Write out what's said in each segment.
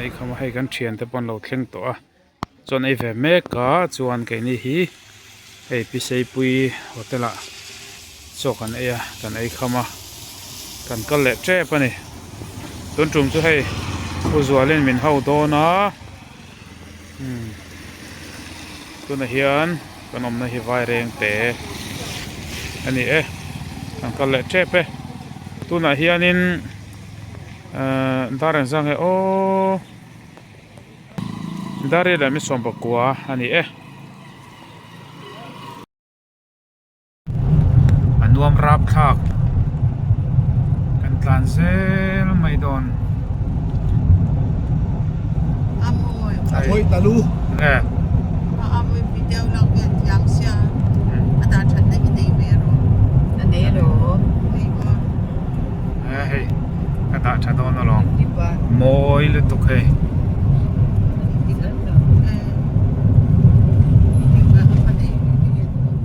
ei kham a hei kan thiante pawh an lo thleng tawh a chuan ei ve mek a chuan keini hi hei piseipui hotel ah chaw kan ei a kan ei kham a kan kal leh tep a ni tun tum chu hei u zualin min ho dawn a umm tunah hian kan awmna hi vaireng te a ni e kan kal leh tep e tunah hianin ahh dar engzah nge aww dar hi leh 19 a ni e. A nuam rap thlak kan tlan zel mai dawn. Nge. Nge hei ka dah tha dawn alawm mawi lutuk hei.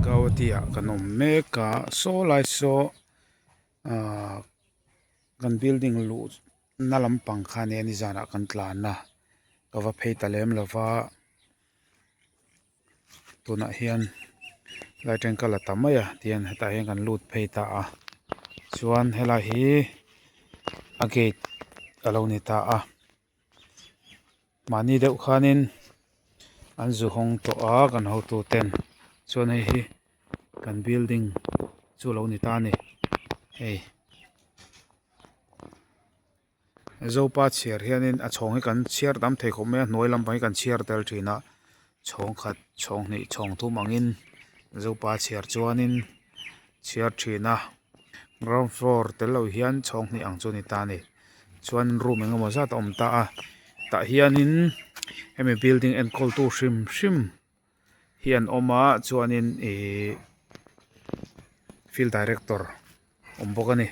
Gauhati ah kan awm mek a saw lai saw ahh kan building luh na lampang kha nia nizanah kan tlan a ka va phei ta lem lo va tunah hian lai teng ka la ta mai a tihian hetah hian kan lut phei ta a chuan helai hi a gate a lo ni ta a. Mahni deuh khanin an zu hawng tawh a kan hotu ten chuan hei hi kan building chu a lo ni ta a ni hei zopa chhiar hianin a chhawng hi kan chhiar tam thei khawp mai a hnuai lampang hi kan chhiar tel thin a chhawng khat chhawng hnih chhawng thum angin zopa chhiar chuanin chhiar thin a ground floor tel lo hian chhawng hnih ang chu a ni ta a ni. Chuan room eng emaw zat a awm ta a tah hianin hemi building enkawl tu hrim hrim hi an awm a chuanin ihh field director awm bawk a ni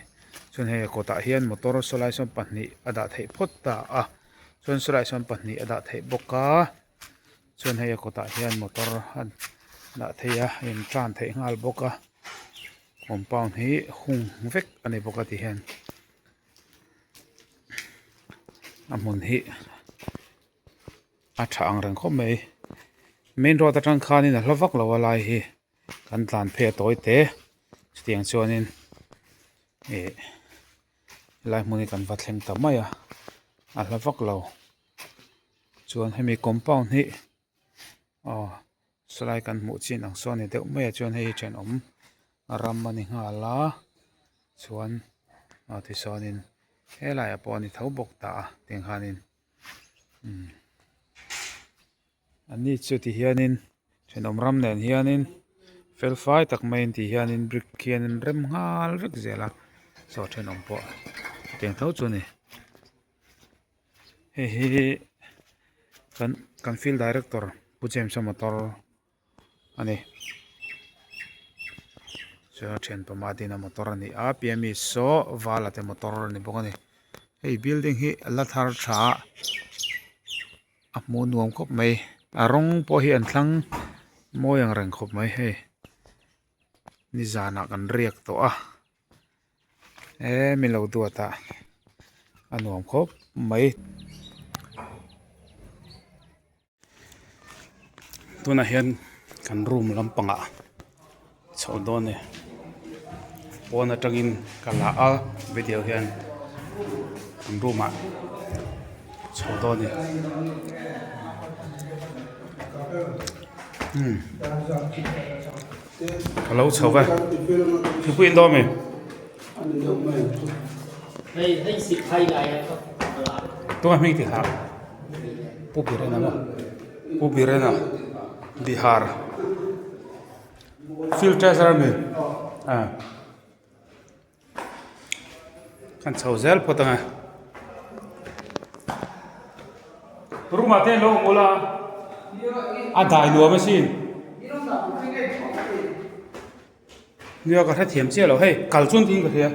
chuan hei a kawtah hian motor sawlai sawn pahnih a dah theih phawt ta a chuan sawlai sawn pahnih a dah theih bawk a chuan hei a kawtah hian motor a dah theih a a in tan theih nghal bawk a compound hi hung vek a ni bawk a ti hian. A hmun hi a tha ang reng khawp mai main road atang khanin a hla vak lo a lai hi kan tlan phei a tawi te chutiang chuanin ih helai hmun hi kan va thleng ta mai a a hla vak lo chuan hemi compound hi aw sawlai kan hmuh chin ang sawn a ni deuh mai a chuan hei hi thenawm ram a ni nghal a chuan aw tichuanin helaiah pawh a ni tho bawk ta a tiang khanin umm an ni chu ti hianin thenawm ram nen hianin fel fai tak maiin ti hianin brick hianin rem nghal vek zel a saw thenawm pawh tiang tho chu a ni. Hei hi kan kan field director Pu James-a motor a ni chuan a thianpa Madina motor a ni a P_M_E saw Vala te motor a ni bawk a ni hei building hi la thar tha a a hmuh nuam khawp mai a rawng pawh hi an thlang mawi ang reng khawp mai hei nizanah kan riak tawh a. He mi lo duat a a nuam khawp mai tunah hian kan room lampangah chhoh dawn a ni pawn atangin ka la a video hian kan room ah chho dawn a ni umm. Ka lo chho ve thingpui in dawn mi tunga hming ti hah pu Birena maw pu Birena Bihar field treasurer mi ah Kan chho zel phawt ang e. Room ah te an lo awm ula a dai nuam asin. Nia ka hrethiam chiah lo hei kal chuan tiin ka hria.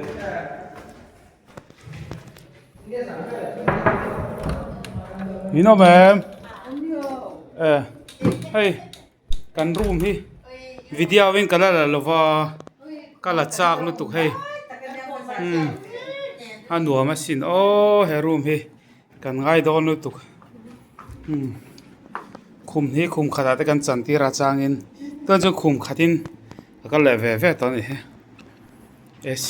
Min awm em? E hei. Kan room hi video in ka la la lova ka la chak lutuk hei umm a nuam asin aw he room hi kan ngai dawn lutuk. Umm khum hi khum khatah te kan chan tir a changin chuan chu khum khatin a kal leh ve ve tawh a ni hi A_c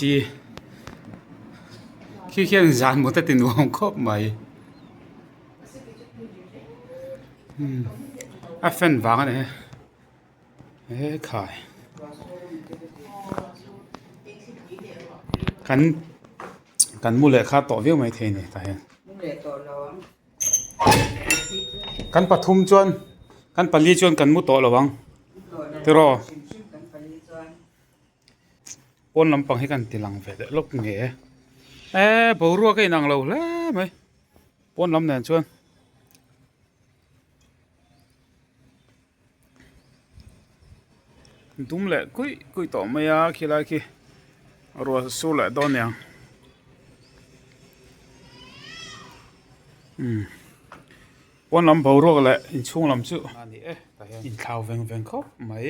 khi khian zan mut a ti nuam khawp mai umm a fan vang a ni hi he khai kan kan mu leh kha tawh viau mai thei a ni tah hian. Kan pathum chuan kan pali chuan kan mu tawh lo ang tiraw pawn lampang hi kan ti lang ve leh lawk nge e boruak a inang lo hle mai pawn lam nen chuan. Dum leh kuih kuih tawh mai a khilai khi ruah sur leh dawn aniang umm pawn lam boruak leh inchhung lam chu a ni e tah hian inthlau veng veng khawp mai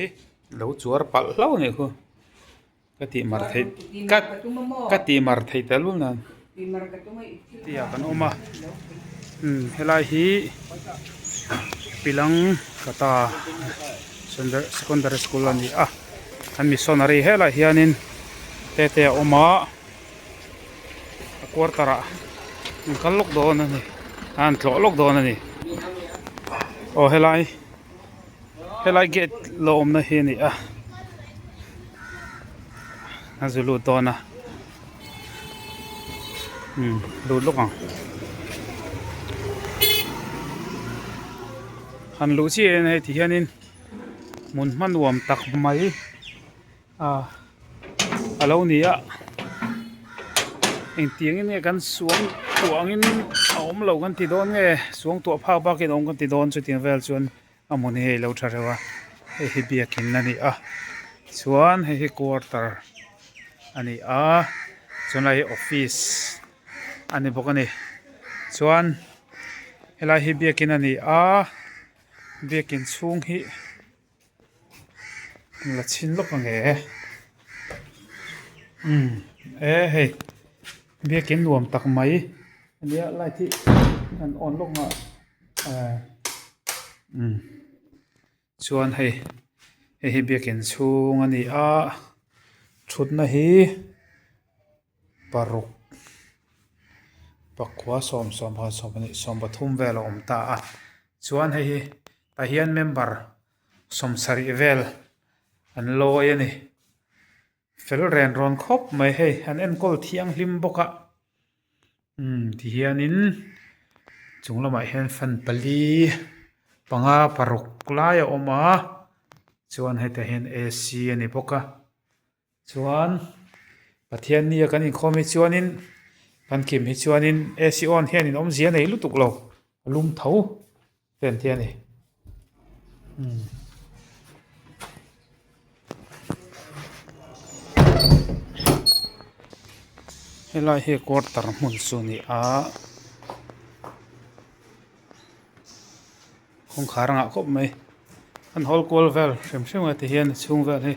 lo chuar palh hlauh a nih khu ka tih mar theih ka ka tih mar theih tel lul nan tia kan awm a umm helai hi pilang kata secondary school a ni a an missionary helaiah hianin te te a awm a a quarter ah an kal lawk dawn a ni a an tlawh lawk dawn a ni aw helai. Helai gate la awmna hi a ni a a zu lut dawn a umm lut lawk ang han luh chiah hian hei ti hianin hmun hma nuam tak mai ah a lo ni a engtiang in nge kan suang tuah angin a awm lo kan ti dawn nge suang tuah phak bakin a awm kan ti dawn chutiang vel chuan a hmun hi hei lo tha reuh a hei hi biakin a ni a chuan hei hi quarter a ni a chuan lai hi office a ni bawk a ni chuan helai hi biakin a ni a biakin chhung hi. La chhin lawk ang e umm e hei biakin nuam tak mai ania light hi an on lawk nghah eh umm chuan hei hei hi biakin chhung a ni a thutna hi paruk pakua sawm sawm sawm sawmpathum vel a awm ta a chuan hei hi tah hian member sawmsarih vel an lawi a ni fel ren rawn khawp mai hei an enkawl thianghlim bawk a umm tihianin chung lamah hian fan pali panga paruk lai a awm a chuan hetah hian A_C a ni bawk a. Chuan Pathian nia kan inkhawm hi chuanin kan kim hi chuanin AC on hianin awmzia nei lutuk lo a lum tho te an ti a ni. Umm. Helai hi quarter hmun chu a ni a kawngkhar a ngah khawp mai an hawl kual vel hrim hrim a ti hian a chhung vel hi.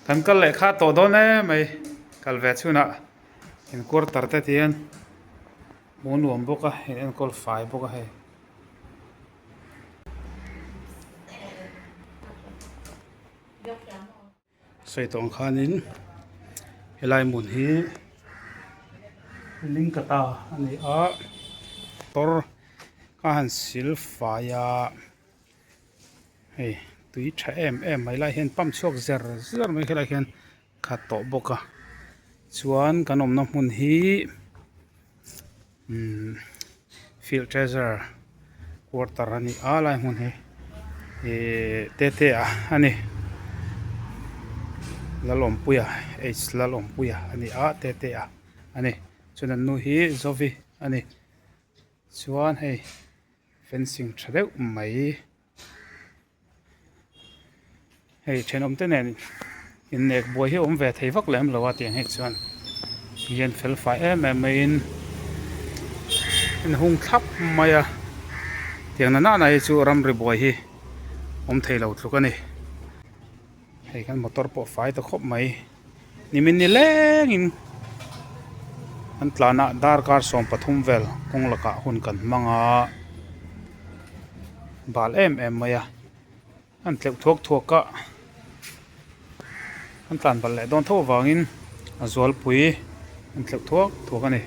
Kan kal leh kha tawh dawn em mai kal ve chhunah in quarter te ti hian hmuh nuam bawk a in enkawl fai bawk a hei. Sawi tawh ang khanin helai hmun hi Lingkata a ni a motor a han sil fai a. Hei tui tha em em mai lai hian pump chhuak zer zer mai helai hian khat tawh bawk a chuan kan awmna hmun hi umm field treasure quarter a ni a lai hmun hi ihh tete ah a ni Lalawmpuia H Lalawmpuia a ni a tete ah a ni chuan an nu hi Zovi a ni chuan hei. Fencing tha deuh mai hei thenawm te nen innek buai hi a awm ve thei vak lem lo a tiang hi chuan hian fel fai em em maiin inhung thlap mai a tiang na nana hi chu ramri buai hi awm thei lo tluk a ni hei kan motor pawh fai ta khawp mai. Nimin ni lengin kan tlanah darkar 13 vel kawng lakah hun kan hmang a. Bal em em mai a an tleuh thuak thuak a an tlan bal leh dawn tho avangin a zualpui an tleuh thuak thuak a ni.